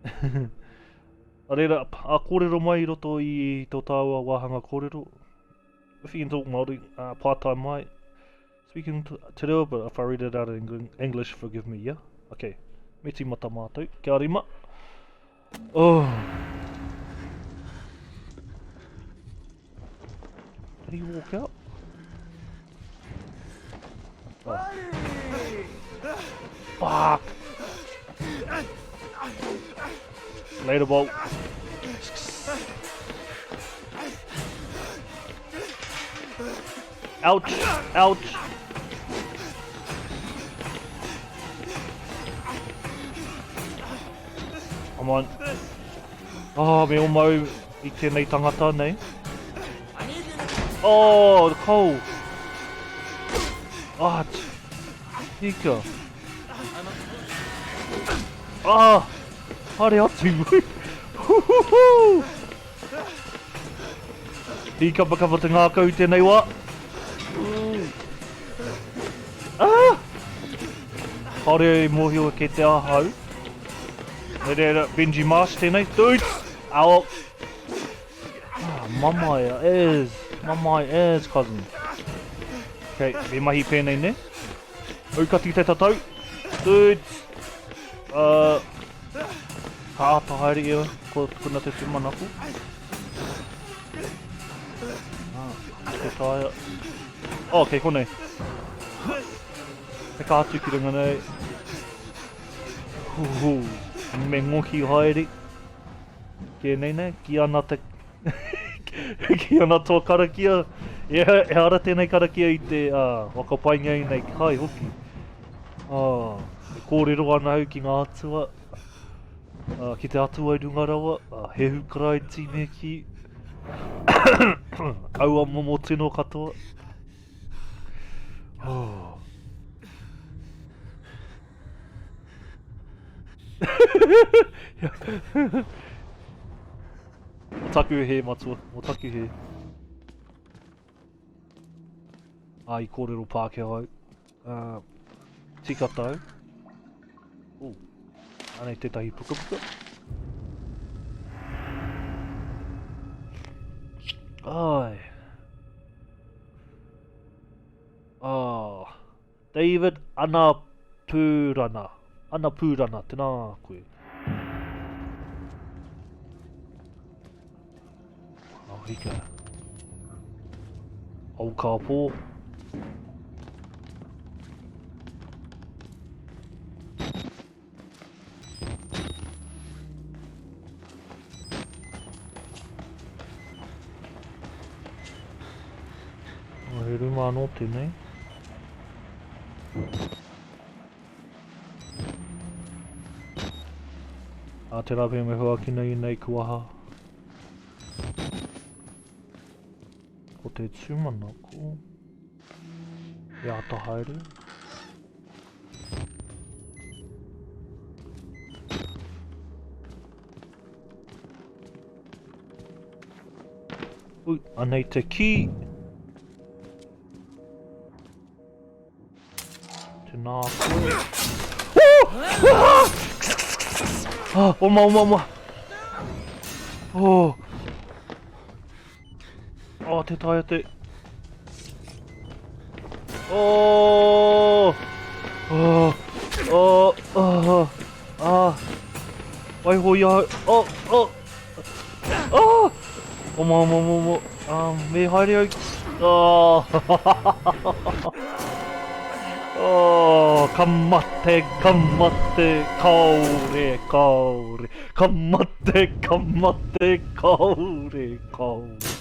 A reira, a kōrero mai i roto i tō tāua wāhanga kōrero. If you can talk Māori, uh, pātai mai. Speaking te reo, but if I read it out in English, forgive me, yeah? Okay, me tīmata mātou. Kia rima. Oh. Did he walk out? Oh. Fuck! Later, Bolt. Ouch! Ouch! Come on. Oh, me omau i tēnei tangata nei. Oh, the cold. Ah, tika. Ah, haere atu. Hīkapakapa te ngākau i tēnei wā. Ah! Kāore i mōhio kei te ahau. Nei reira, Benji Marsh tēnei. Dude! Ow! Ah, mamae is. Mamae is, cousin. Okay, me mahi pēnei, ne? Aukati te tatau. Dudes! Uh, ka āta haere ia, ko kuna te tūmanako. Ah, te taea. Oh, kei konei. Peka atu ki runga nei. Huhu, me ngoki haere. Tēnei nei, ki ana te... ki ana toa karakia. E, e ara tēnei karakia i te uh, whakapainga i nei kai hoki. Uh, e kōrero ana au ki ngā atua, uh, ki te atua i runga rawa, uh, Hehu Karaiti me ki aua momo tino katoa. Oh. Mo taku hē, matua. Mo taku hē. Ā, i kōrero Pākehā au. Uh, tika tau. Oh, anei tētahi pukapuka. Ai. Ah. David Anapurana. Anapurana, tēnā koe. Oh, hika. Au ka pō. Oh, he ruma anō tēnei. Ā, tērā pea me huakina i nei kuaha. Ko te tūmanako e āta haere. Ui, anei te kī. Tēnā koe. Oh! Ah, oma, oma, oma. Oh. Oh, te taea te... Oh! Oh! Oh! Oh! Ah! Waiho i ahau. Oh! Oh! Oh! Oma, oma, oma, oma. Um, me haere au. Oh! oh, ka mate, ka mate, kaore, kaore. Ka mate, ka mate, kaore, kaore.